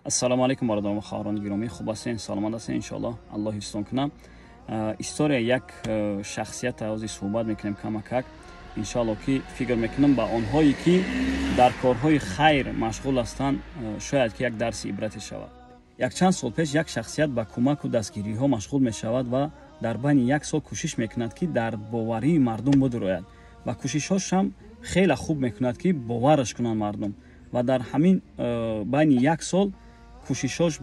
Ассалому алайкум, бародарон ва хоҳарони гиромӣ. Хуб ҳастен, саломат ҳастен, иншоаллоҳ. Аллоҳ ҳифзтон кунам. История як шахсият ҳозир суҳбат мекунем камакак, иншоаллоҳ, ки фикр мекунам, ба онҳое ки дар корҳои хайр машғул ҳастанд, шояд ки як дарси ибрате шавад. Якчанд сол пеш як шахсият ба кӯмаку дастгириҳо машғул мешавад ва дар байни як сол кӯшиш мекунад, ки дар боварии мардум бидурояд, ва кӯшишҳошам хеле хуб мекунад, ки бовараш кунанд мардум. Ва дар ҳамин байни як сол кӯшишҳош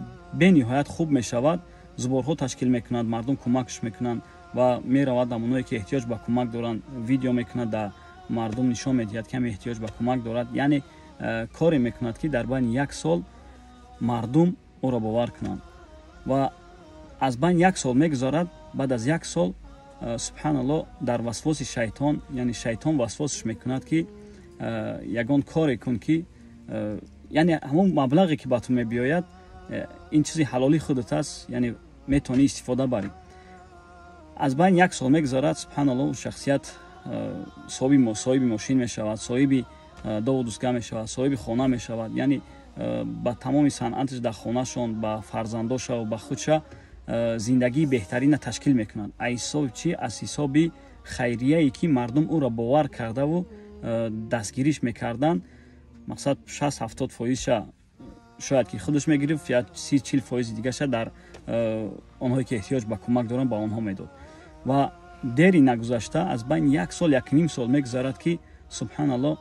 бениҳоят хуб мешавад. Сборҳо ташкил мекунад, мардум кӯмакш мекунанд ва меравад ҳамоное ки эҳтиёҷ ба кӯмак доранд, видео мекунад, дар мардум нишон медиҳад, ки ҳам эҳтиёҷ ба кӯмак дорад. Яъне коре мекунад, ки дар байни як сол мардум ӯро бовар кунанд. Ва аз байни як сол мегузарад. Баъд аз як сол, субҳаналлоҳ, дар васвоси шайтон, яъне шайтон васвосш мекунад, ки ягон коре кун, ки яъне ҳамон маблағе ки ба ту мебиёяд, ин чизи ҳалолии худат аст, яъне метавонӣ истифода барӣ. Аз байни як сол мегузарад, субҳаналлоҳ, шахсият соҳиби мошин мешавад, соҳиби дову дузга мешавад, соҳиби хона мешавад. Яъне ба тамоми санъаташ дар хонашон, ба фарзандошаву ба худша зиндагии беҳтарина ташкил мекунад. Аз ҳисоби чӣ? Аз ҳисоби хайрияе ки мардум ӯро бовар кардаву дастгириш мекарданд. Мақсад, 60-70 фоизша шояд ки худаш мегирифт, я 30-40 фоизи дигаша дар онҳое ки эҳтиёҷ ба кӯмак доранд, ба онҳо медод. Ва дери нагузашта, аз байни як сол, якним сол мегузарад, ки субҳаналлоҳ,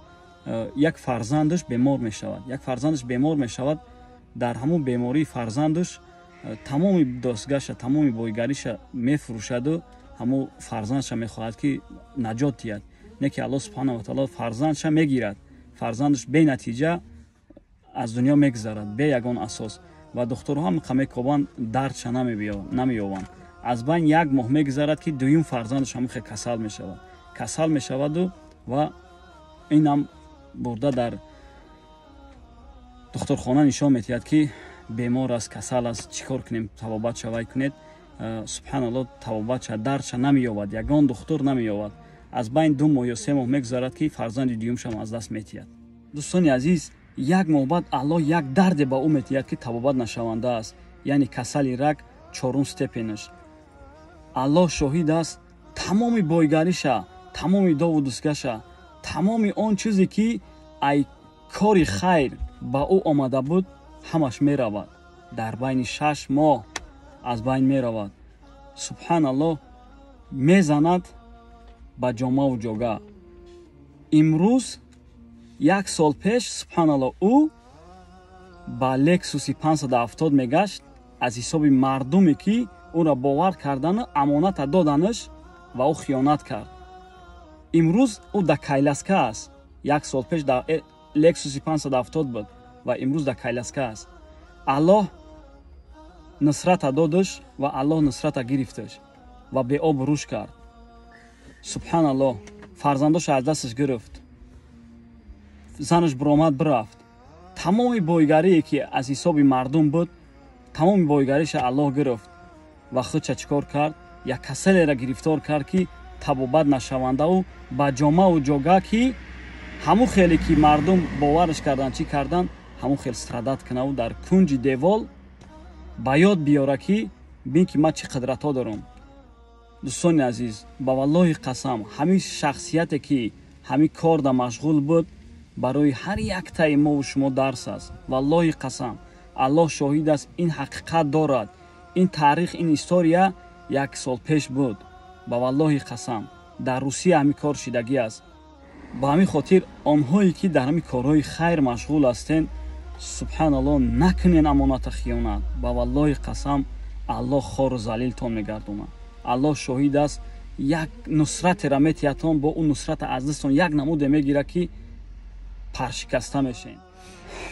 як фарзандаш бемор мешавад. Як фарзандаш бемор мешавад. Дар ҳамон бемории фарзандаш тамоми досгаша, тамоми бойгариша мефурӯшаду ҳамон фарзандша мехоҳад, ки наҷот диҳад. Не ки Аллоҳ субҳанаву ва таоло фарзандша мегирад. Фарзандаш бенатиҷа аз дунё мегузарад, бе ягон асос. Ва духтурҳо ҳам мекобанд, дардша намеёбанд. Аз байни як моҳ мегузарад, ки дуюм фарзандаш ҳамон хел касал мешавад. Касал мешаваду ва инам бурда дар духтурхона нишон медиҳад, ки бемор аст, касал аст, чӣ кор кунем, табобат шавай кунед. Субҳаналлоҳ, табобатша, дардша намеёбад, ягон духтур намеёбад. Аз байни 2 моҳ ё 3 моҳ мегузарад, ки фарзанди дуюмшам аз даст метиҳад. Дӯстони азиз, як моҳ баъд Аллоҳ як дарде ба ӯ метиҳад, ки табобат нашаванда аст, яъне касали рак, чорум степенаш. Аллоҳ шоҳид аст, тамоми бойгариша, тамоми дову дузгаша, тамоми он чизе ки ай кори хайр ба ӯ омада буд, ҳамаш меравад. Дар байни 6 моҳ аз байн меравад. Субҳаналлоҳ, мезанад ба ҷомаву ҷога. Имрӯз, як сол пеш, субҳаналлоҳ, ӯ ба Лексуси 570 мегашт аз ҳисоби мардуме ки ӯро бовар кардану амоната доданаш ва ӯ хиёнат кард. Имрӯз ӯ дар коляска аст. Як сол пеш дар Лексуси 570 буд ва имрӯз дар коляска аст. Аллоҳ нусрата додаш ва Аллоҳ нусрата гирифташ ва беобрӯш кард. Субҳаналлоҳ, фарзандоша аз дасташ гирифт, занаш биромад, бирафт. Тамоми бойгарие ки аз ҳисоби мардум буд, тамоми бойгариша Аллоҳ гирифт ва худша чӣ кор кард? Як касалеро гирифтор кард, ки табобат нашавандаву ба ҷомаву ҷога, ки ҳамун хеле ки мардум бовараш карданд, чӣ карданд, ҳамун хел страдать кунаву дар кунҷи девол ба ёд биёра, ки бин, ки ман чӣ қудратҳо дорам. Дӯстони азиз, ба валлоҳи қасам, ҳамин шахсияте ки ҳамин корда машғул буд, барои ҳар яктаи мову шумо дарс аст. Валлоҳи қасам, Аллоҳ шоҳид аст, ин ҳақиқат дорад. Ин таърих, ин история як сол пеш буд. Ба валлоҳи қасам, дар Русия ҳамин кор шидагӣ аст. Ба ҳамин хотир онҳое ки дар ҳамин корҳои хайр машғул ҳастен, субҳаналлоҳ, накунен амоната хиёнат. Ба валлоҳи қасам, Аллоҳ хору залилтон мегардонад. Аллоҳ шоҳид аст, як нусратера метиҳатон, бо ӯ нусрата аз дастон як намуде мегирад, ки паршикаста мешавем.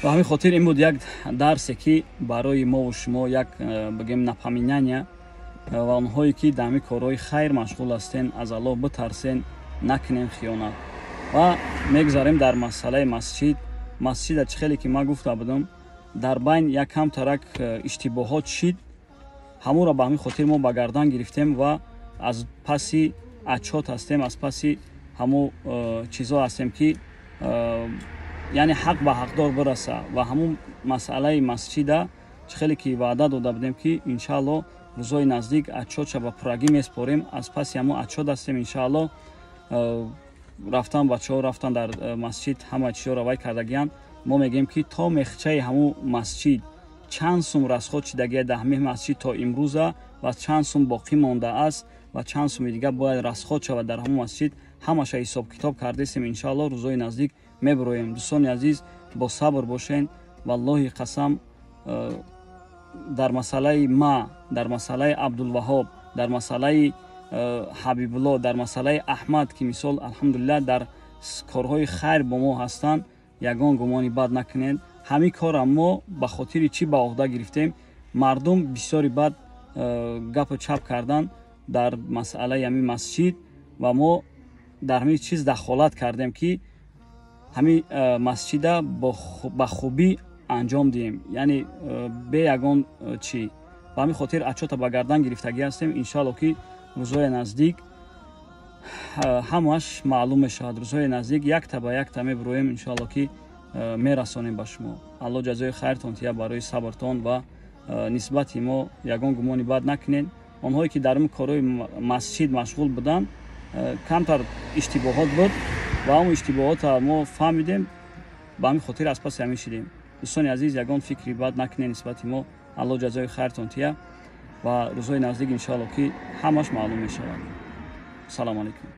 Ба ҳамин хотир ин буд як дарсе, ки барои мову шумо як бигем напоминание. Ва онҳое ки дар ҳамин корҳои хайр машғул ҳастен, аз Аллоҳ битарсен, накунем хиёнат. Ва мегузарем дар масъалаи масҷид. Масҷида чӣ хеле ки ман гуфта будам, дар байн як камтарак иштибоҳот шид. Ҳамонро ба ҳамин хотир мо ба гардан гирифтем ва аз паси отчёт ҳастем, аз паси ҳамон чизҳо ҳастем, ки яъне ҳақ ба ҳақдор бираса. Ва ҳамун масъалаи масҷида Чӣ хеле ки ваъда дода будем, ки иншаалло рӯзҳои наздик отчётша ба пуррагӣ меспорем, аз паси ҳамо отчёт ҳастем. Иншаалло рафтан, бачаҳо рафтан дар масҷид, ҳама чизҳоро вай кардагиянд. Мо мегӯем, ки то мехчаи ҳамун масҷид чанд сум расход шидагия дар ҳамин масҷид то имрӯза ва чанд сум боқӣ мондааст ва чанд суми дигар бояд расход шавад дар ҳамун масҷид, ҳамаша ҳисобкитоб кардесем. Иншаалло рӯзҳои наздик мебироем. Дӯстони азиз, бо сабр бошен. Валлоҳи қасам, дар масъалаи ма, дар масъалаи Абдулваҳоб, дар масъалаи Ҳабибулло, дар масъалаи Аҳмад, ки мисол, алҳамдулиллаҳ, дар корҳои хайр бо мо ҳастанд, ягон гумони бад накунед. Ҳамин корам мо ба хотири чӣ ба уҳда гирифтем? Мардум бисёри бад гапу чап кардан дар масъалаи ҳамин масҷид ва мо дар ҳамин чиз дахолат кардем, ки ҳамин масҷида ба хубӣ анҷом диҳем, яъне бе ягон чӣ. Ба ҳамин хотир отчёта ба гардан гирифтагӣ ҳастем. Иншаалло, ки рӯзҳои наздик ҳамаш маълум мешавад. Рӯзҳои наздик якта ба якта мебироем, иншоалло, ки мерасонем ба шумо. Алло ҷазои хайртон тия барои сабртон ва нисбати мо ягон гумони бад накунед. Онҳое ки дар ин корҳои масҷид машғул буданд, камтар иштибоҳот буд ва ҳамон иштибоҳотро мо фаҳмидем, ба ҳамин хотир аз паси ҳамин шидем. Дӯстони азиз, ягон фикри бад накунед нисбати мо. Алло ҷазои хайртон тия ва рӯзҳои наздик, иншоалло, ки ҳамаш маълум мешавад. Салому алайкум.